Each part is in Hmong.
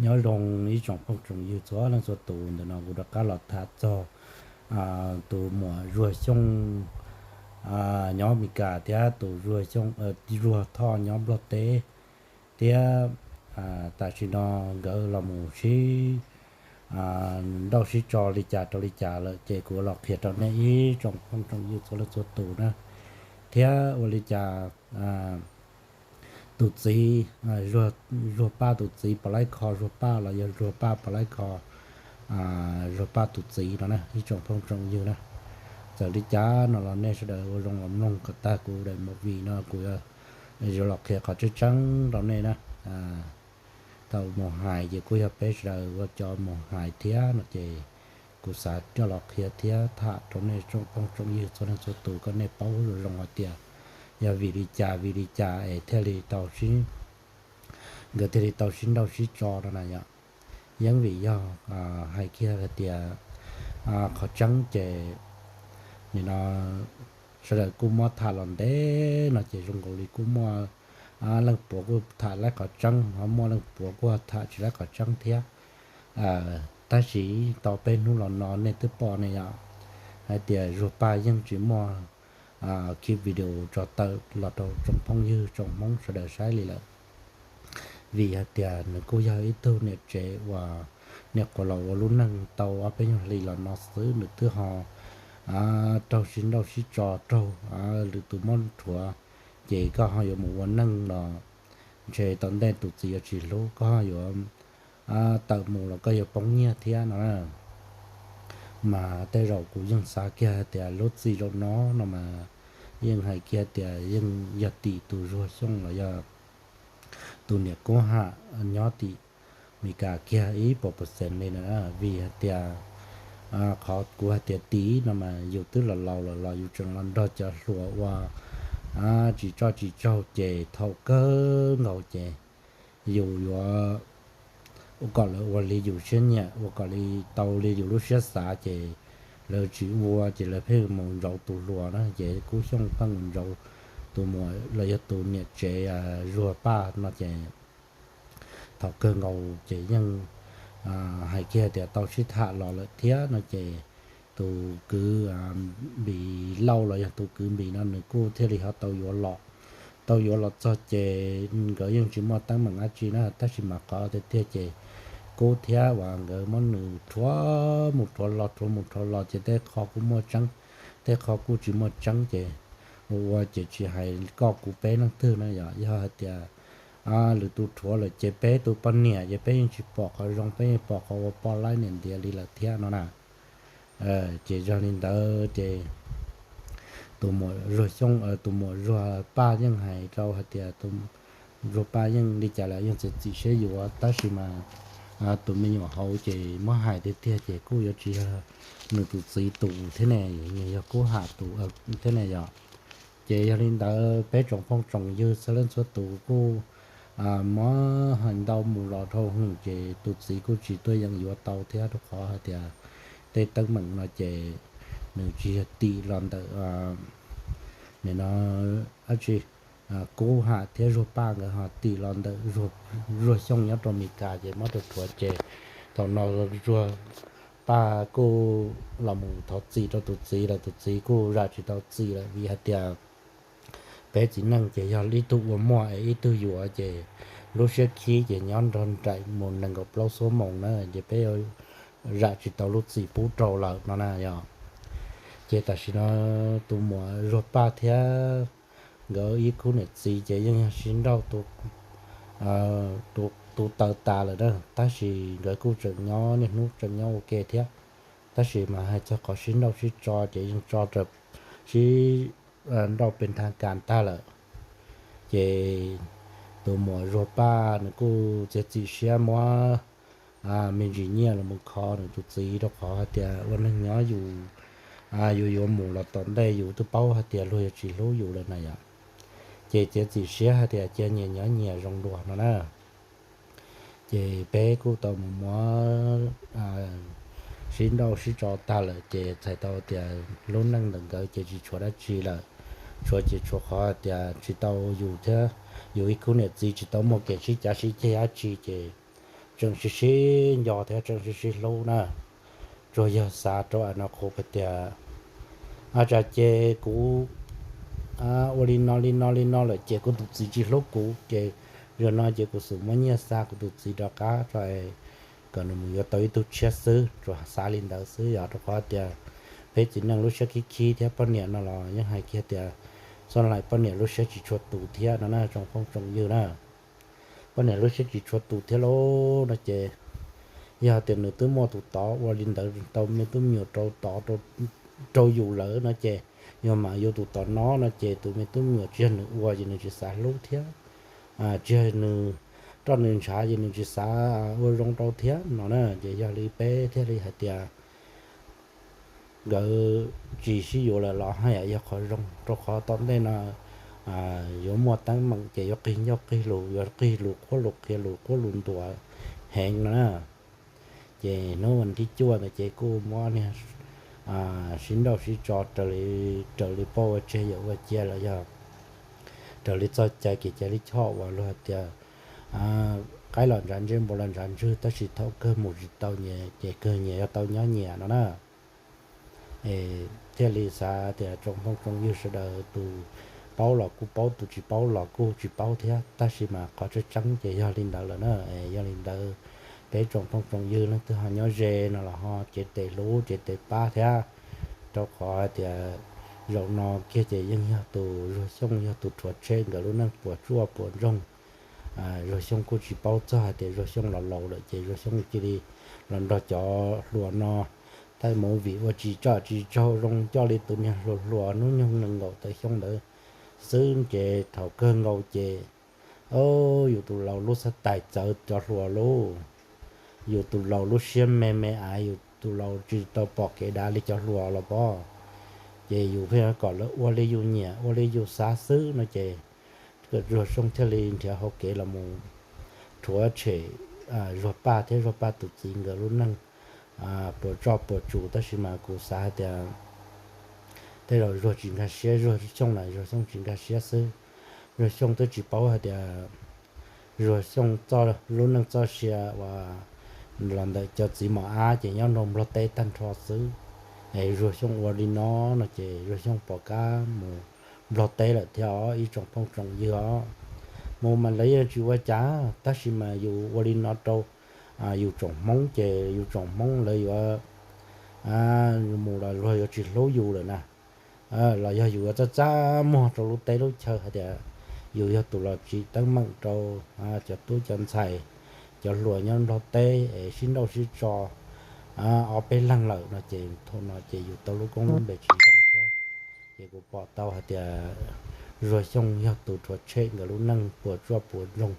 Nyob zoo ib tsoom phooj tsoom ywg txhua leej txhua tus, ntawm no kuv rov qab los tham txog tus muam Zuag Xyooj nyob Amelikas thiab tus Zuag Xyooj, Zuag Thoj nyob Nplog teb thiab. Tam sim no nkawd los mus sib nrauj sib tso li cas rau li cas lawm ces kuv los qhia rau nej ib tsoom phooj tsoom ywg txhua leej txhua tus na, thiab ua li cas tus txiv, Zuag Paj tus txiv puas laib kho Zuag Paj los yog Zuag Paj puas laib kho Zuag Paj tus txiv no na ib tsoom phooj tsoom ywg na. Txawm li cas no los nej sawv daws ua zoo los mloog kom tag kuv daim movie no, kuv yuav los qhia qhov tseeb tseeb rau nej na. Thaum mus hais ces kuj yog peb sawv daws ua cov mus hais thiab no ces kuv xav coj los qhia thiab tham rau nej tsoom phooj tsoom ywg txhua leej txhua tus kom nej paub zoo zoo hais tias yog vim li cas vim li cas es thiaj li tau sib, nkawd thiaj li tau sib nrauj sib tso no na yom. Yeeb vim yog hais kiag hais tias qhov tseeb ces nim no sawv daws kuj muab tham los ntev no ces zoo nkaus li kuj muaj leej puav kuj tham laib qhov tseeb, ho muaj leej puav kuj tham tsis laib qhov tseeb thiab. Tab sis tau peb hnub los no nej twb pom ne yom, hais tias Zuag Paj yeej tsis muaj kev video tso tawm los rau tsoom phooj ywg tsoom Hmoob sawv daws saib li lawm. Vim hais tias nws kuj yog ib tug niam tsev uas niam qhuav los ua lub neej tau ob peb nyuag hli los no xwb, nws twb ho raug sib nrauj sib tso raug lwm tus muab rhuav, ces koj ho yuav mus ua neej los ntshe tom ntej tus txiv yuav tsis hlub, koj ho yuav tawm mus los koj yuav poob nyiaj thiab no na. Mas tej zaum kuv yeej xav kiag hais tias lub txij zaum no no mas yeej hais kiag tias yeej yog tim tus Zuag Xyooj los yog tus niam Kub Ham nyob tim Meskas kiag ib puas percent li na. Vim hais tias qhov kuv hais tias tim no mas yus twb los laus lawm los yus tseem los nrog cov hluas ua tsis tso tsis tsaug ces thaum kawg nkaus ces yus yuav ua kom lawv ua li yus siab nyiam, ua kom li tau li yus lub siab xav ces lawv tsis ua ces lawv pheej mus ntsauv tus hluas na, ces Kub Xyooj pheej mus ntsauv tus muam los yog tus niam tsev Zuag Paj no ces thaum kawg nkaus ces yeej hais kiag tias tau sib tham los lawm thiab no ces tus kwv Npis Lauj los yog tus kwv Npis no nws kuj thiaj li ho tau yuav los. Tau yuav los txog ces nkawd yeej tsis muaj teeb meem dab tsi na, tab sis mas qhov tiag tiag ces Kub thiab uas nkawd muab nws rhuav mus rhuav los rhuav mus rhuav los ces tej qho kuj muaj tseeb, tej qho kuj tsis muaj tseeb ces ua ua ces tsis hais koj kuv peb leej twg na yom, yog hais tias lwm tus rhuav lawm ces peb tus poj niam ces peb yeej tsis pom qhov zoo, peb yeej pom qhov ua poj laib niam ntiav li lawm thiab no na. Ces yog li ntawd ces tus muam Zuag Xyooj, tus muam Zuag Paj yeej hais rau hais tias tus Zuag Paj yeej li cas los yeej txiav txim siab yuav, tab sis mas tus me nyuam hauv ces muab hais tiag tiag ces kuj yuav tsis yog nws tus txiv tus thiab ne, nws yog Kub Ham tus thiab ne yom. Ces yog li ntawd peb tsoom phooj tsoom ywg txhua leej txhua tus kuj muab hais ntau mus los dhau hwm ces tus txiv kuj tsis tuaj yeem yuav tau thiab rau qhov hais tias tej teeb meem no ces nws tsis yog tim los ntawm nim no dab tsi Kub Ham thiab Zuag Paj nkawd ho tim los ntawm Zuag Xyooj nyob rau Meskas ces muab rau rhuav ces thaum no Zuag Paj kuj los mus thov txim rau tus txiv lawm, tus txiv kuj zam tsis tau txim lawm vim hais tias peb txiv neej ces yog ib tug ua muaj es ib tug yuav ces lub siab khib ces nyob nrog nraim mus nees nkaum plaub xuab moos na ces peb zam tsis tau lub txim pub rau lawm no na yom. Ces tam sim no tus muam Zuag Paj thiab nkawd ib khub niam txiv ces yeej yog sib nrauj tu taw tas lawm na, tab sis nkawd kuj tseem nyob niaj hnub tseem nyob ua ke thiab. Tab sis mas hais txog qhov sib nrauj sib tso ces yeej tso raws sib nrauj pes thaj kas tag lawm. Ces tus muam Zuag Paj nws kuj txiav txim siab muab me ntsis nyiaj los mus kho nws tus txiv rau qhov hais tias ua neeg nyob yus yuav yuav mus los tom ntej yus twb paub hais tias luag yuav tsis hlub yus lawm na yom. Ces txiav txim siab hais tias cia nyias nyob nyias zoo dua no na. Ces peb kuj tau mus muab sib nrauj sib tso tag lawm ces txhais tau tias lub neej ntawm nkawd ces tsis tshuav dab tsi lawm, tshuav ces tshuav qhov tias tsis tau yus thiab yus ib khub niam txiv tsis tau muaj kev sib cav sib ceg dab tsi ces tseem sib sib nco thiab tseem sib sib hlub na. Tsuas yog xav rau a no qhuv hais tias, a tsam ces kuv ua li no li no li no lawm ces kuv tus txiv tsis hlub kuv ces zaum no ces kuv xum muab nyiaj xa kuv tus txiv rov qab tso, kom nws mus yuav tau ib tug tshiab xwb, tsuas xav li ntawd xwb yog rau qhov tias peb txiv neej lub siab khib khib thiab poj niam no los yeej hais kiag tias, txoj laim poj niam lub siab tsis tshua tus thiab no na tsoom phooj tsoom ywg na. Poj niam lub siab tsis tshua tus thiab lauj no ces, yog tias nws twb muaj tus tod ua li ntawd tau me tub me nyuam rau tod rau yus lawm no ces, yog mas yus tus tod no no ces tus me tub me nyuam tsis yog nws ua ces nws tsis xav hlub thiab, tsis yog nws roj nws ntshav ces nws tsis xav ua zoo rau thiab no na. Ces yog li peb thiaj li hais tias nkawd tsis sib yuav lawm los haj yam yog qhov zoo rau qhov tom ntej no yuav muaj teeb meem ces yuav qig ncauj qig lus, yuav qig lus qhuab lus qhia lus qhuab lus ntuas heev no na. Ces hnub vas thib cuaj ntawd ces kuj muab niag sib nrauj sib tso raws li, raws li poj ua tseg yawm ua cia los yog raws li txoj cai kev cai lij choj uas luag hais tias qaib los ntshav ntswg, npua los ntshav ntswg, tab sis thaum kawg mus tsis tau nyias ces kawg nyias yuav tau nyob nyias no na. Es thiaj li xav tias tsoom phooj tsoom ywg sawv daws tus paub los kuj paub, tus tsis paub los kuj tsis paub thiab, tab sis mas qhov tseeb tseeb ces yog li ntawd lawm na. Yog li ntawd peb tsoom phooj tsoom ywg leej twg ho nyob ze no los ho cev tes hlub cev tes pab thiab, rau qhov hais tias zaum no kiag ces yeej yog tus Zuag Xyooj yog tus rhuav tshem nkawd lub neej puas tsuaj puas ntsoog. Zuag Xyooj kuj tsis paub txog hais tias Zuag Xyooj los laus lawm ces Zuag Xyooj cia li los nrog cov hluas no thaij movie ua tsis tsom tsis tsaug zoo coj li tus niag hluas hluas hnub nyoog nees nkaum tawm xyoo ntawd xwb ces thaum kawg nkaus ces, o, yus tus laus lub xav tais txawv cov hluas lauj. Yus tus laus lub siab me me aiv, yus tus laus tsis tau pom kev dav li cov hluas los pob. Ces yus pheej kom lawv ua li yus nyiam ua li yus xav xwb no ces Zuag Xyooj thiaj li nrhiav hauv kev los mus rhuav tshem Zuag Paj thiab Zuag Paj tus txiv nkawd lub neej puas tsuaj puas tsuaj, tab sis mas kuv xav hais tias tej zaum Zuag tsis nkag siab, Zuag Xyooj na, Zuag Xyooj tsis nkag siab xwb. Zuag Xyooj twb tsis paub hais tias Zuag Xyooj lub neej txoj sia uas los ntawm cov txiv mos ab ces nyob nrog Nplog teb tag nrho xwb. Es Zuag Xyooj ua li no no ces Zuag Xyooj pom qab mus Nplog teb lawm thiab os ib tsoom phooj tsoom ywg os. Mus mas lawv yeej tsis ua cas, tab sis mas yus ua li no rau yus tsoom Hmoob ces yus tsoom Hmoob lawv yuav mus los luag yuav tsis hlub yus lawm na. Los yog yus yuav txaj txaj muag rau lub teb lub chaw hais tias yus yog tus los tsim teeb meem rau cov tub cov ntxhais, cov hluas nyob Nplog teb es sib nrauj sib tso ob peb leeg lawm no ces thaum no ces yus tau lub koob lub npe tsis zoo thiab. Ces kuv pom tau hais tias Zuag Xyooj yog tus rhuav tshem nkawd lub neej puas tsuaj puas ntsoog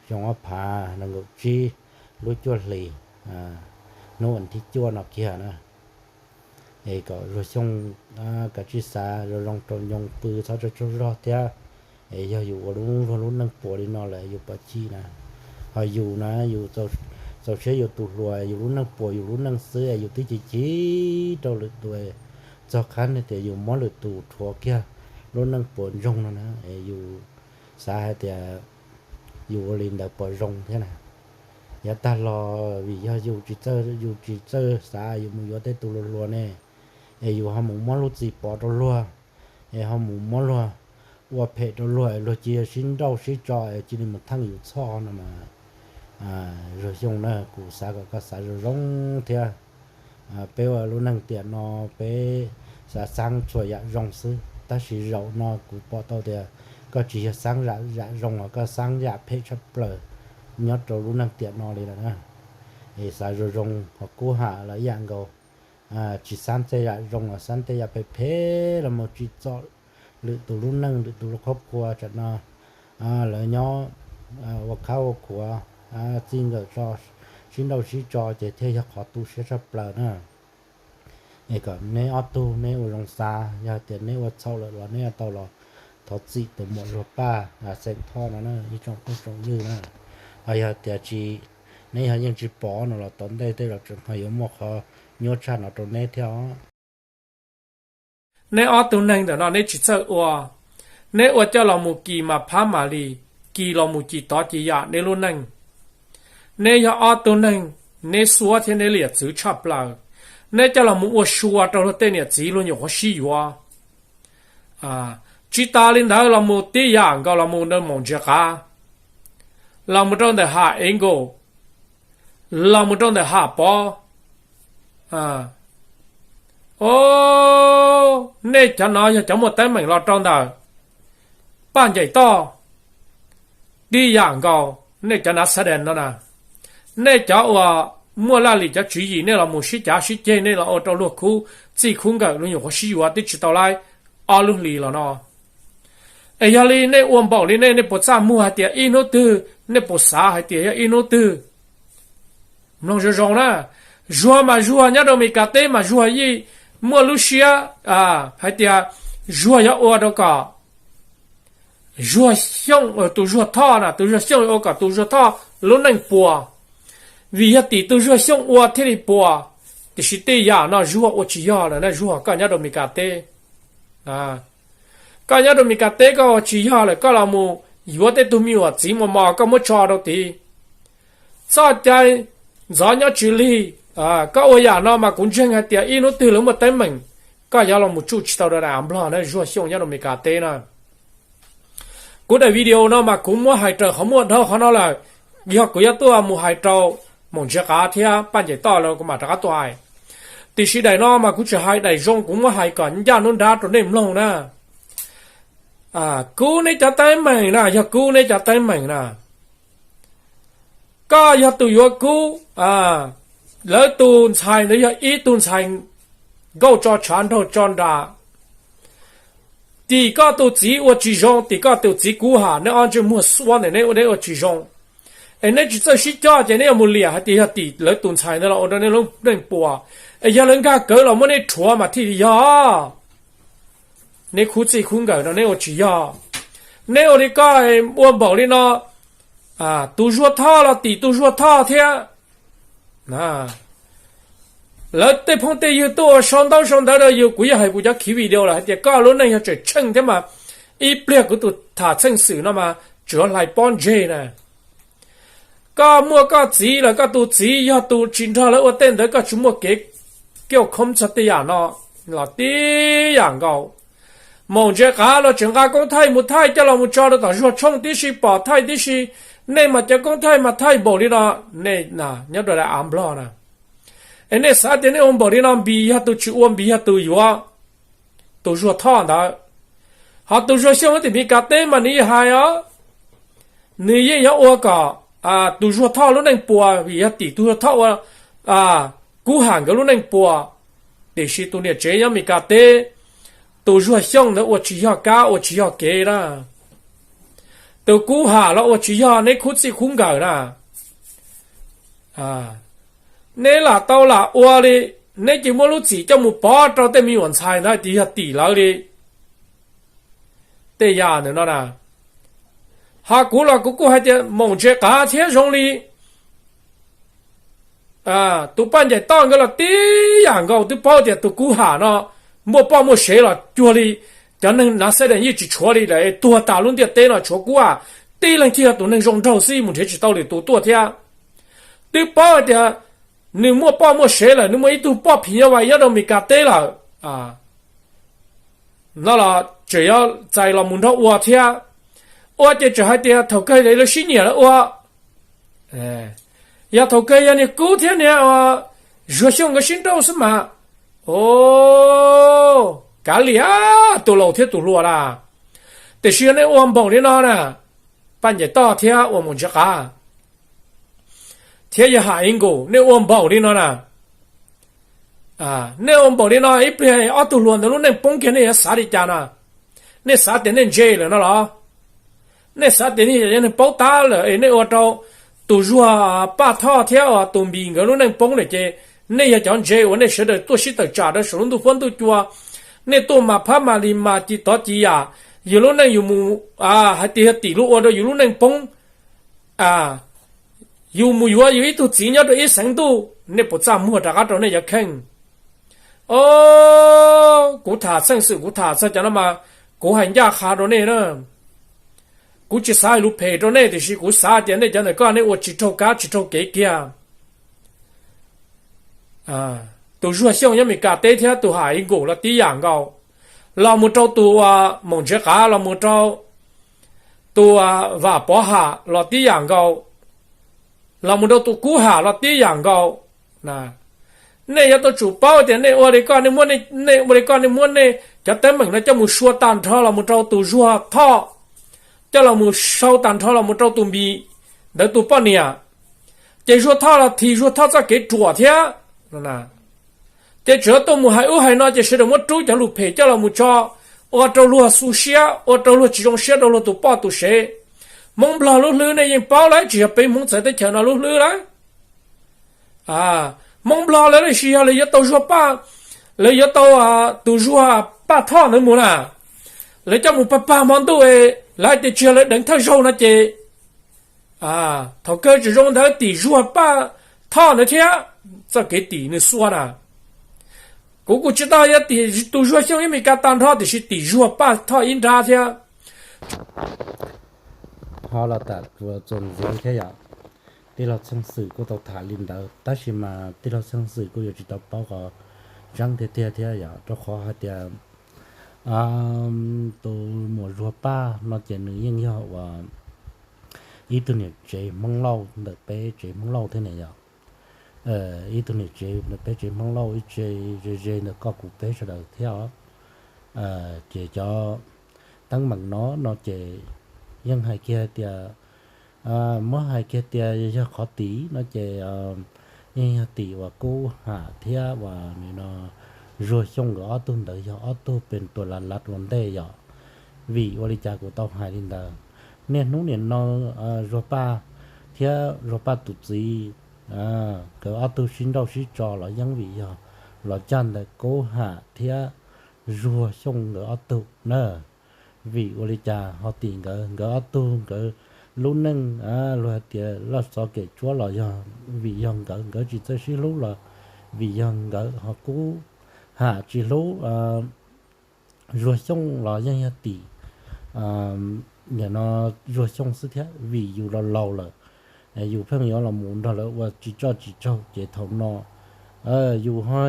xyoo ob phav nees nkaum tsib lub cuaj hlis hnub vas thib cuaj no kiag na. Es kom Zuag Xyooj kav tsij xav zoo zoo rau nyoo pw txhob tsaug tsaug zog thiab. Es yog yus ua lub, lub neej puas li no lawm yus puas chim na? Ho yus na, yus txaus siab yus tus hluas, yus lub neej puas yus lub neej xwb es yus twb chim chim rau lwm tus, txog qhov tias yus muab lwm tus rhuav kiag lub neej puas ntsoog no na, es yus xav hais tias yus ua li ntawd puas zoo thiab na? Yav tag los vim yog yus tsis txawj, yus tsis txawj xav yus mus yuav tej tus hluas hluas ne, es yus ho mus muab lub txim pov rau luag, es ho mus muab luag ua phem rau luag es luag cia li sib nrauj sib tso es cia li mus theej yus txhoj no mas Zuag Xyooj na, kuv xav kom koj xav zoo zoo thiab. Peb ua lub neej tiam no peb xav xaab txhua yam zoo xwb, tab sis zaum no kuv pom tau tias koj tsis yog xaab yam zoo los koj xaab yam phem tshaj plaws nyob rau lub neej tiam no li lawm na. Es xav zoo zoo ho kub ham los ib yam nkaus, tsis xaab tej yam zoo los xaab tej yam phem phem los mus tsim txom lwm tus lub neej lwm tus lub qhov pua tsam no lawv nyob ua khab ua khuav txij nkawm tso, sib nrauj sib tso ces thiaj yog qhov tu siab tshaj plaws na. Es kom neb ob tug neb ua zoo xav, yog tias neb ua txhaum lawm los neb tau los thov txim tus muam Zuag Paj Xeem Thoj no na ib tsoom phooj tsoom ywg na. Ho yog tias tsis, neb yog yeej tsis pom no los tom ntej tej zaum tseem ho yuav muaj qhov nyuaj tshaj no rau neb thiab os. Neb ob tug neeg ntawm no neb tsis txawj ua, neb ua coj los mus kis mas phab mam li, kis los mus kis tod ces yam neb lub neej. Neb yog ob tug neeg, neb xuab thiab neb liam txwv tshaj plaws. Neb coj los mus ua sua rau luag tej niam txiv luag nyuam qhuav sib yuav. Tsis tas li ntawd los mus tib yam nkaus los mus rau Maum Ntsia Qav, los mus rau ntawm Ham Ev Nkaus, los mus rau ntawm Ham Pov. O, nej cov no yog cov muaj teeb meem los rau ntawm Paj Ncaim Toj tib yam nkaus. Nej cov nav xab dees no na, nej cov uas muaj laj lim cov tswv yim, nej los mus sib cav sib ceg, nej los ua rau luag khub txij khub nkawm luag nyuam qhuav sib yuav twb tsis tau laib ob lub hlis los no. Es yog li nej ua npaum li nej, nej puas txaj muag hais tias ib hnub twg, nej puas xav hais tias yog ib hnub twg? Mloog zoo zoo na, Zuag mas Zuag nyob rau Meskas teb mas Zuag yeej muaj lub siab hais tias Zuag yuav ua rau kom Zuag Xyooj, tus Zuag Thoj na, tus Zuag Xyooj yuav ua kom tus Zuag Thoj lub neej puas, vim yog tim tus Zuag Xyooj ua thiaj li puas. Tiam sis tej yam no Zuag ua tsis yog lawm na, Zuag koj nyob rau Meskas teb. Koj nyob rau Meskas teb koj ua tsis yog lawm, koj los mus yuav tej tug me nyuam txiv mos mos koj muab tso rau tid. Txoj cai ntxov nyob tsis lig. Koj ua yam no mas kuv ntseeg hais tias ib hnub twg lawv muaj teeb meem, koj yuav los mus tsuj tsis tau rau daim av nplog na, Zuag Xyooj nyob rau Meskas teb na. Kuv daim video no mas kuv muab hais raws qhov muaj dhau qhov no lawm. Yog kuv yuav tuaj mus hais rau Maum Ntsia Qav thiab Paj Ncaim Toj lawm kuv mam rov qab tuaj hais. Tiam sis daim no mas kuv tsis hais daim zoo, kuv muab hais kom ncaj nruab nrab rau nej mloog na. Kub neb cov teeb meem na, yog kub neb cov teeb meem na. Koj yog tus yuav kub, lawv tus ntxhais ntawd yog ib tug ntxhais nkauj tso tshav nraug tso nra. Tim koj tus txiv ua tsis zoo, tim koj tus txiv kub ham, neb ob ntsej muag xuab ntawm neb ua, neb ua tsis zoo. Es neb tsis txawj sib coj ces neb yuav mus liam hais tias yog tim lawv tus ntxhais ntawd los ua rau neb lub neej puas. Es yog lawv nkag kawg los muab neb rhuav mas thiaj li yog. Neb khub txij khub nkawm no neb ua tsis yog. Neb ua li koj ua npaum li no, tus Zuag Thoj los tim tus Zuag Thoj thiab. Lawv tej phooj tej ywg tuaj ua sau ntaub sau ntawv rau yus, kuv yeej hais kuv cov khiv video lawm hais tias koj lub neej yog tseem tsheej thiab mas ib pliag kuv tus tham txheej xwm no mas tsuas hlais pob ntseg na. Koj muaj koj txiv lawm, koj tus txiv yog tus tsis nrog lawv ua tej ntawd, koj tsis muaj kev kiaj khoob txog tej yam no los tib yam nkaus. Maum Ntse Qav los tseem nqa koob thaij mus thaij coj los mus tso rau tom Zuag Tshooj tib si, pom thaij tib si. Nej mas cov koob thaij mas thaij npaum li no, nej nyob rau daim av nplog na. Es nej xav tias nej ua npaum li no, Npis yog tus tsis ua, Npis yog tus yuav tus Zuag Thoj ntawd. Ho tus Zuag Xyooj tim Mis Kas teb mas nws yeej hais os, nws yeej yuav ua kom tus Zuag Thoj lub neej puas, vim yog tim tus Zuag Thoj ua Kub Ham nkawd lub neej puas. Tiam sis tus niam tsev nyob Mis Kas teb, tus Zuag Xyooj ntawd ua tsis yog kab ua tsis yog kev na. Tus Kub Ham los ua tsis yog, neb khub txij khub nkawm na. Neb lam tau lam ua li, neb ces muab lub txim coj mus pov rau tej me nyuam ntxhais ntawd tias yog tim lawv li. Tej yam ntawm no na, ho kuv los kuv kuj hais tias Maum Ntse Qav thiab zoo li tus Paj Ncaim Toj nkawd los tib yam nkaus, twb paub tias tus Kub Ham no muaj poj muaj sev los cuag li cov neeg nav xeb dees yeej tsis tshuav li lawm, tuag tas lub ntiaj teb no tshuav Kub Ham tib leeg thiaj yog tus neeg zoo nraug xwb, mus nrhiav tsis tau lwm tus tuaj thiab. Twb paub hais tias nws muaj poj muaj sev lawm, nws muaj ib tug poj phim nyuj vais nyob rau Mis Kas teb lawm. No los tseem yuav txais los mus nrog ua thiab. Ua ces tseem hais tias thaum kawg lawv sib nyiam lawv ua. Yog thaum kawg yog niag Kub thiab niag Zuag Xyooj nkawd sib nrauj xwb mas, o, kav liam tus laus thiab tus hluas na. Tiam sis yog nej ua npaum li no na, Paj Ncaim Toj thiab ua Maum Ntse Qav thiab yog Ham Ib Nkus, nej ua npaum li no na, nej ua npaum li no ib pliag ob tug hluas ntawd lub neej poob kiag nej yuav xav li cas na? Nej xav tias nej ntse lawm no los? Nej xav tias nej yog neeg paub tab lawm es nej ua rau tus Zuag Paj Thoj thiab tus Npis nkawd lub neej poob lawm ces nej yog cov ntse uas nej sawv daws tuaj sib tawm tsam rau saum lub ntuj huab ntuj cua. Nej tuaj mas phab mas li mas ci tov ci yam, yus lub neej yus mus hais tias yog tim lub ua rau yus lub neej poob. Yus mus yuav yus ib tug txiv nyob rau ib xeev ntuj, nej puas txaj muag rov qab rau nej cov kheej? O, kuv tham txheej xwm kuv tham txog cov no mas kuv hais ncaj qha rau nej na. Kuv tsis xav hais lus phem rau nej tiam sis kuv xav tias nej cov ntawm koj nej ua tsis raug kab tsis raug kev kiag. Tus Zuag Xyooj nyob Meskas teb thiab tus Ham Ib Nkum los tib yam nkaus, los mus rau tus Maum Ntsev Qav, los mus rau tus Vam Pov Ham los tib yam nkaus, los mus rau tus Kub Ham los tib yam nkaus. Nej yuav tau tsum paub tias nej ua li koj, nej muab, nej ua li koj, nej muab nej cov teeb meem no coj mus sua tag nrho los mus rau tus Zuag Thoj, coj los mus sau tag nrho los mus rau tus Npis ntawd tus poj niam, ces Zuag Thoj los thim Zuag Thoj txoj kev ruam thiab. Ces tseem tuaj mus hais ub hais no ces sawv daws muab rub cov lus phem coj los mus tso, ua rau luag xu siab, ua rau luag tsis zoo siab rau luag tus poj tus sev. Hmoob Nplog lub hlwb nej yeej paub lawm, tsis yog peb Hmoob txawv teb chaws no lub hlwb lawm. Hmoob Nplog lawv los sis yog lawv yuav tau Zuag Paj, lawv yuav tau tus Zuag Paj Thoj ntawd mus na, lawv coj mus pag pag hmo ntuj, lawv hais tias tsis yog lawv deev thawj zaug no ces thaum kawg tsis zoo ntawd tim Zuag Paj Thoj ntawd thiab, txoj kev tim nws xua na. Kuv kuj tsis tau yog tim tus Zuag Xyooj ib Meskas tag nrho tiam sis tim Zuag Paj Thoj ib nrab thiab. Ho los tam txuas ntxiv thiab yom, tij laug Txheej Xwm kuj tau tham li ntawd tab sis mas tij laug Txheej Xwm kuj yuav tsis tau paub qhov tseeb tiag tiag thiab yom, rau qhov hais tias tus muam Zuag Paj no ces nws yeej yog uas ib tug niam tsev Hmoob Lauj ntawm peb tsev Hmoob Lauj thiab ne yom. Ib tug niam tsev ntawm peb tsev Hmoob Lauj ib tse ze ze ntawm koj kuv peb sawv daws thiab os. Ces cov teeb meem no no ces yeej hais kiag tias, muab hais kiag tias yog qhov tim no ces yeej yog tim uas Kub Ham thiab uas nim no Zuag Xyooj nkawd ob tug ntawd yog ob tug pes tua lav lav ua ntej yom. Vim ua li cas kuv tau hais li ntawd? Niaj hnub nim no Zuag Paj thiab Zuag Paj tus txiv nkawd ob tug sib nrauj sib tso los yeej vim yog los caj ntawm Kub Ham thiab Zuag Xyooj nkawd ob tug na. Vim ua li cas ho tim nkawd, nkawd ob tug nkawd lub neej luag hais tias loj xov kem tsuab los yog vim yog nkawd, nkawd tsis txawj sib hlub los vim yog nkawd ho Kub Ham tsis hlub Zuag Xyooj los yeej yog tim nim no Zuag Xyooj xwb thiab vim yus los laus lawm, yus pheej yuav los mus nrog lawv ua tsis tso tsis tsaug ces thaum no yus ho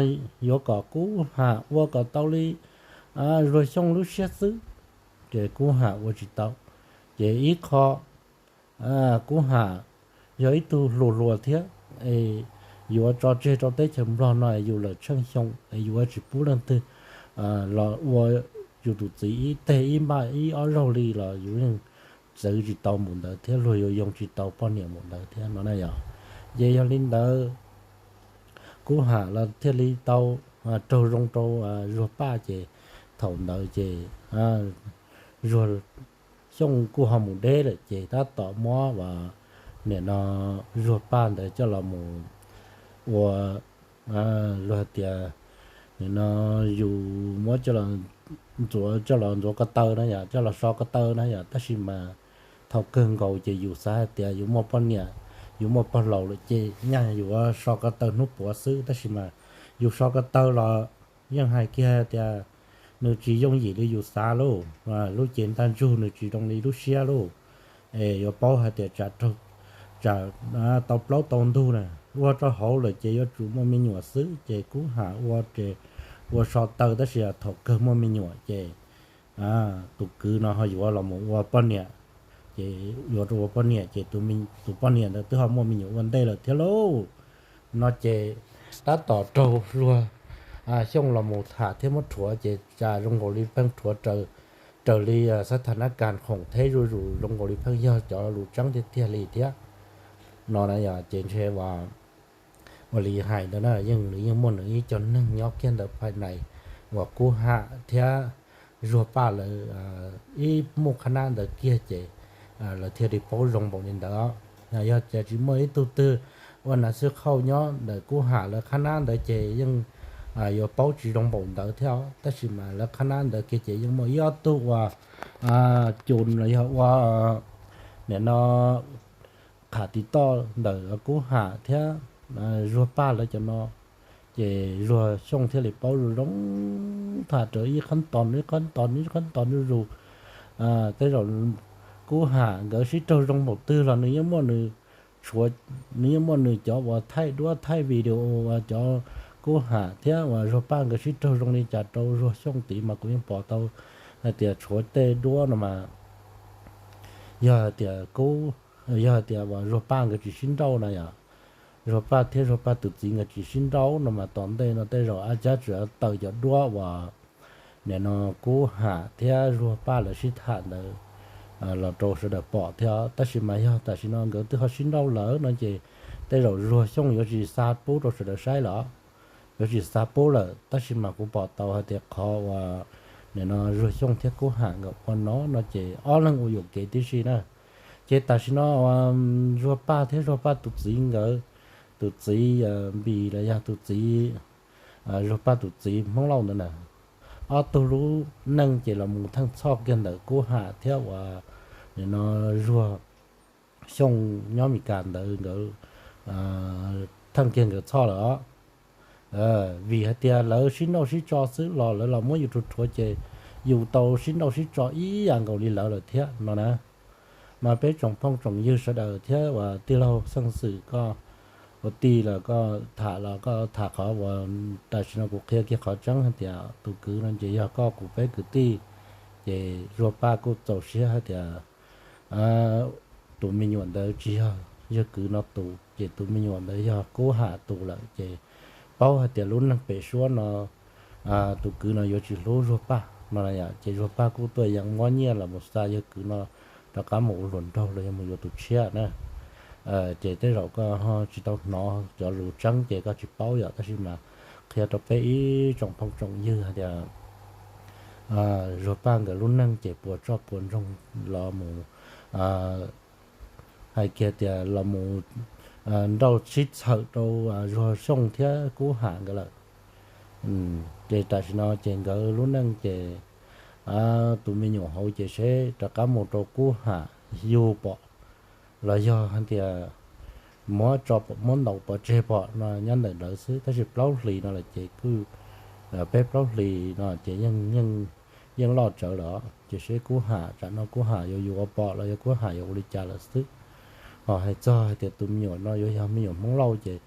yuav kom Kub Ham ua kom tau li Zuag Xyooj lub siab xwb, ces Kub Ham ua tsis tau. Ces ib qho Kub Ham yog ib tug hluas hluas thiab, yuav tso tseg rau teb chaws Nplog no yus lawm tsheej xyoo, yuav tsis pub leej twg los ua yus tus txiv ib teg ib npaj ib ob zaug li los yus yeej txwv tsis tau npaum ntawd thiab luag yuav yoo tsis tau poj niam npaum ntawd thiab no na yom. Ces yog li ntawd Kub Ham los thiaj li tau raug zoo rau Zuag Paj ces thaum ntawd ces Zuag Xyooj kuj ho mus deb lawm ces tab tom muab nim no Zuag Paj ntawd coj los mus ua, luag hais tias nim no yus muab coj los ntxuav, coj los ntxuav ko taw na yom, coj los so ko taw na yom, tab sis mas thaum kawg nkaus ces yus xav hais tias yus muaj poj niam, yus muaj pog laus lawm ces nyaj yus so ko taw hnub puav xwb, tab sis mas yus so ko taw los yeej hais kiag tias nws tsis yooj yim li yus xav lauj, lub cev ntaj ntsug nws tsis zoo li lub siab lauj. Es yuav paub hais tias tsam tau plaub tau ntug na, ua rau hauv lawm ces yuav tsum muaj me nyuam xwb, ces Kub Ham ua ces ua so taw, tab sis thaum kawg muaj me nyuam ces tus kwv no ho yuav los mus ua poj niam, ces yuav rau ua poj niam ces tus poj niam ntawd twb ho muaj me nyuam ua ntej lawm thiab lauj. No ces tab tom raug luag Xyooj los mus tham thiab muab rhuav ces cas zoo nkaus li pheej rhuav raws li xab thas nab kas khoom theb zuj zus, zoo nkaus li pheej yog cov lus tseeb tiag tiag li thiab. No na yog ces ntshe ua li hais ntawd na, yeej nws yeej muaj nws ib co neeg nyob kiag ntawd phais nais uas Kub Ham thiab Zuag Paj lawv ib muj qhab nab ntawd kiag ces lawv thiaj li paub zoo npaum li ntawd. Yog ces tsis muaj ib tug twg ua nas xwb qhauj nyob ntawm Kub Ham lawv qhab nab ntawd ces yeej yuav paub tsis zoo npaum ntawd thiab os. Tab sis mas lawv qhab nab ntawd kiag ces yeej muaj ib ob tug ua cus los yog ua nim no qham tiv toj ntawm Kub Ham thiab Zuag Paj lawv cov no. Ces Zuag Xyooj thiaj li paub zoo zoo tham raws ib qhab tos ib qhab tos ib qhab tos zuj zus. Tej zaum Kub Ham nkawd sib raug zoo npaum twg los nws yeej muaj nws, nws yeej muaj nws cov uas thaij duab thaij video uas cov Kub Ham thiab uas Zuag Paj nkawd sib raug zoo li cas rau Zuag Xyooj tid mas kuv yeej pom tau hais tias tshuav tej duab no mas yog hais tias Kub, yog hais tias uas Zuag Paj nkawd tsis sib nrauj na yom, Zuag Paj thiab Zuag Paj tus txiv nkawd tsis sib nrauj no mas tom ntej no tej zaum ab cab tsuas tawm cov duab uas nim no Kub Ham thiab Zuag Paj lawv sib tham ntawd los rau sawv daws pom thiab. Tab sis mas yog tam sim no nkawd twb ho sib nrauj lawm no ces tej zaum Zuag Xyooj yuav tsis xa pub rau sawv daws saib lawm, yuav tsis xa pub lawm. Tab sis mas kuv pom tau hais tias qhov uas nim no Zuag Xyooj thiab Kub Ham nkawd ua no no ces ob leeg ua yuam kev tib si na. Ces tam sim no Zuag Paj thiab Zuag Paj tus txiv nkawd, tus txiv Npis los yog tus txiv, Zuag Paj tus txiv Hmoob Lauj ntawd na, ob tug lub neej ces los mus theej txhoj kiag ntawm Kub Ham thiab uas nim no Zuag Xyooj nyob Mes Kas ntawd nkawd theej kiag nkawd txhoj lawm os. Vim hais tias lawv sib nrauj sib tso xwb los lawv los muab yus rhuav rhuav ces yus tau sib nrauj sib tso ib yam nkaus li lawv lawm thiab no na. Mas peb tsoom phooj tsoom ywg sawv daws thiab uas tij laug Xeej Xwm koj ua tij los koj tham los koj tham qhov uas tam sim no kuv qhia kiag qhov tseeb hais tias tus kwv no ces yog koj kuv peb kwv tij. Ces Zuag Paj kuj txaus siab hais tias tus me nyuam ntawd tsis yog yawg kwv no tus, ces tus me nyuam ntawd yog Kub Ham tus lawm. Ces paub hais tias lub neej pem suab no tus kwv no yuav tsis hlub Zuag Paj no na yom. Ces Zuag Paj kuj tuaj yeem muab nyiaj los mus xa yawg kwv no rov qab mus ua hluas nraug los yog mus yuav tus tshiab na. Ces tej zaum koj ho tsis tau hnov cov lus tseeb ces koj tsis paub yom, tab sis mas qhia rau peb ib tsoom phooj tsoom ywg hais tias Zuag Paj nkawd lub neej ces puas tsob puas ntsoog los mus hais kiag tias los mus nrauj sib txhawm rau Zuag Xyooj thiab Kub Ham nkawd lawm. Ces tam sim no ces nkawd lub neej ces tus me nyuam hauv ces seb rov qab mus rau Kub Ham yug pom los yog hais tias muab tso, muab ntaus pov tseg pom no nyob ntawm lawv xwb. Tab sis plaub hlis no lawm ces kuj, peb plaub hlis no ces yeej loj tsawv lawm. Ces seb Kub Ham tsam no Kub Ham yuav yuav ua pom los yog Kub Ham yuav ua li cas lawm xwb. Ho hais txog hais tias tus me nyuam no yuav yog me nyuam Hmoob Lauj ces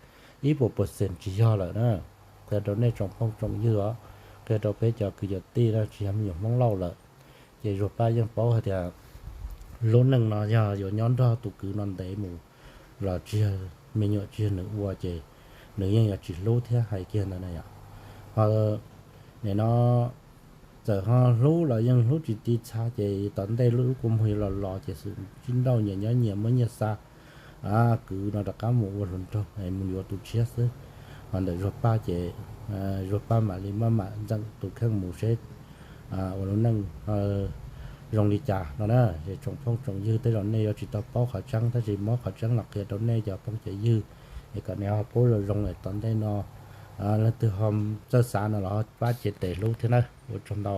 ib puas percent tsis yog lawm na. Qhia rau nej tsoom phooj tsoom ywg os, qhia rau peb cov kwv cov tij no tsis yog me nyuam Hmoob Lauj lawm. Ces Zuag Paj yeej paub hais tias lub neej no yog yuav nyob nrog tus kwv no ntev mus los tsis yog me nyuam, tsis yog nws ua ces nws yeej yuav tsis hlub thiab hais kiag ntawd na yom. Ho nim no txawm ho hlub los yeej hlub tsis ti txha ces tom ntej lub kua muag yuav los los ces xwm sib nrauj nyias nyob nyias muab nyiaj xa kwv no rov qab mus ua hluas nraug mus yuav tus tshiab xwb. Ho ntawm Zuag Paj ces Zuag Paj mam li maj mam ntxeem tus kheej mus seb ua lub neej zoo li cas no na. Es tsoom phooj tsoom ywg tej zaum nej yuav tsis tau paub qhov tseeb tab sis muab qhov tseeb los qhia rau nej cov phooj cov ywg es kom nej ho paub zoo zoo es tom ntej no leej twg ho txawj xav no los ho pab cev tes hlub thiab na. Ua tsaug ntau.